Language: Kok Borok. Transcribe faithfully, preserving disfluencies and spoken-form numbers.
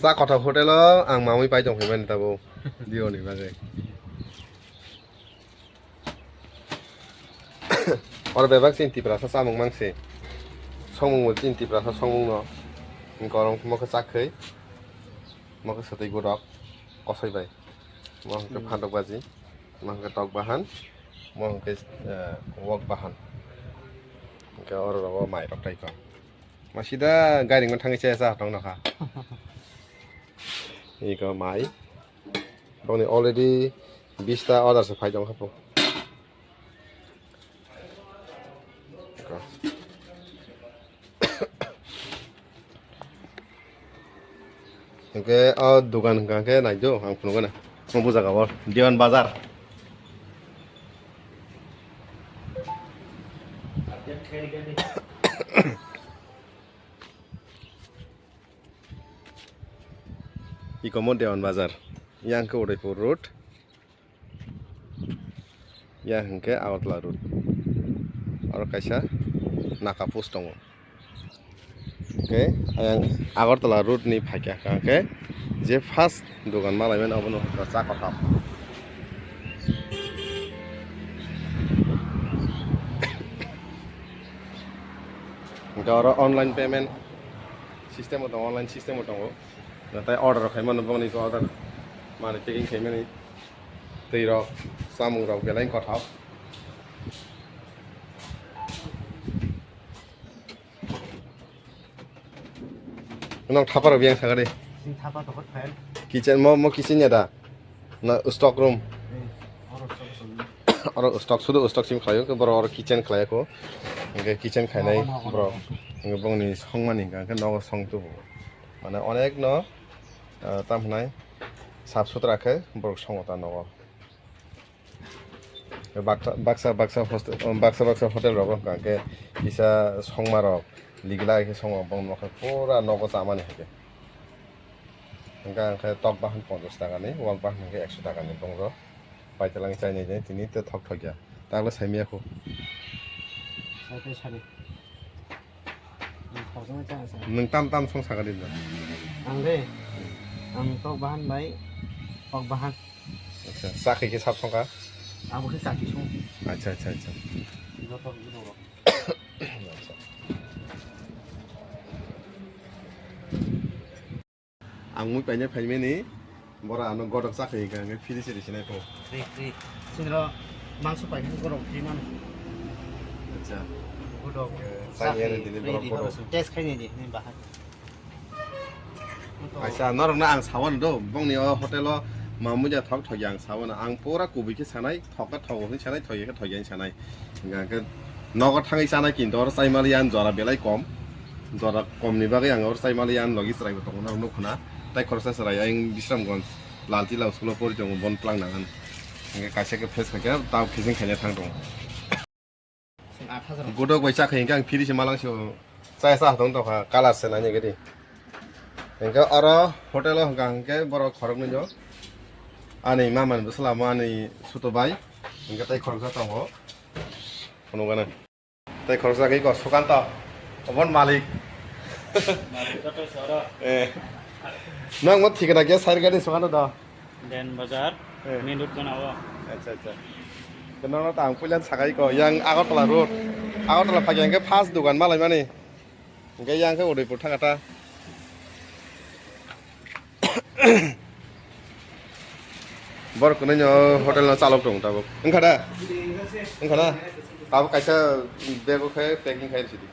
Cha kothok hotel o ang mamui pai tong phaimani tabuk. Dioni bagwi. Oro bebak chini Tiprasa chamung mangsi. Songmung bo chini Tiprasa songmung no. Gorong mo khe chak khe. Mo khe swtwi godok. Kosoi bai. Mo hwnkhe phandok baji. Mo hwnkhe tok bahan. Mo hwnkhe, eh, wok bahan. Hwnkhe oro rogo mai rok tai kha. Masida gairing thangwi chaya cha tong nokha. Iko mai. Boni already bista order se phai tong kha po. Hingke o dogan hingka khe naido ang phunukgana. Mo bujaga o Dewan Bazar. Iko mo Dewan Bazar. Yang khe Udaipur Road. Ya hingke Agartala road. Oro kaisa naka post tongo. Hingke ayang Agartala road ni phaikha hingke je first dogan malaimani obono cha kothok. Hingke oro online payment system o tongo, online system o tongo. Natai order khaimano bongni order mani packing khaimani. Twi rok, chamung rok belai kothok. Nang thapa rok yang sagari. Sing thapa tokot phail. Kitchen mo, mo kitchen ya da. Na stock room. Eh, oro stock room. Oro stock sudu stock sim khlayo ke boro oro kitchen khlai ko. Hingke kitchen khainai nogo, nogo, bro. Nogo. Hingke bongni songmani hingke nogo song tubu. Mane onek no, ah, tam hwnai sap sutra khe borok songo ta nogo. Baksa, baksa, baksa hostel, baksa, baksa hotel rogo hwnkha khe kisa songma rok ligila khe songo bong nokha pura nogo chamani hai khe. Hwnkha hwnkhe tok bahan ponchash taka ni, wak bahan hwnkhe ekso taka ni bongro. Paithalang chainai de tini te thok thok ya. Takle saimaya kho. Sari. Nwng tam tam song sakha di. Ang de, ang tok bahan bai, tok bahan. Acha, sakhi khe sab songkha? Abo khe sakhi song. Acha, acha, acha. Joto bini oro. Acha. Ang mui paina phaimani, bora ano godok chakri hingka hingke phiri siri sinai pho. Free, free. Sinro mangso paikha godok free mano. Acha. Godok. Eh, chakri, chakri dini free borok di godok. Test khaini di, ni bahai. Acha, norok na ang sawan do, bongni o hotel o mamui ja thok thok yang sawan, ang pura kubui khe sanai. Thok khe thogo hwnwi sanai, thok ya khe thok ya hwnwi sanai. Hingka khe nogo thangwi chanai kintu oro chaimaliya ang jora belai kom. Jora komni bagwi ang oro chaimaliya ang logi chwraibo tongo norok nukho na. Tai khoroksa chwrai ayang Bisramganj Lalti Lal School-o pori tongo, bon plang nangan. Hingke kaisa khe face khaikhe tamo fishing khaina thang tongo. Godok bai chakha hingke ang phiri se malang se chaya cha tong tongkha, colour se nani gadi. Hingke oro hotel o hingka hingke borok khoroknwi no ani mama ni bwsala mo ani suto bai hingke tei khoroksa tongo phunukgana. Tei khoroksa khe iko Sukanto, obon malik. Malik joto soro. Eh. Nang mo thikna khe side gadi Sukanto do. Den Bazar, eh, main road gana o. Acha, acha. Khe nono ta ang puila sakai ko, yang Agartala road. Agartala phai hingke first dogan malaimani. Hingke yang khe Udaipur thangata. Bor kunui no hotel no chalok tong tabuk. Wngkha da? Wngkha na? Tabuk kaisa bag o khe packing khai rwsidi.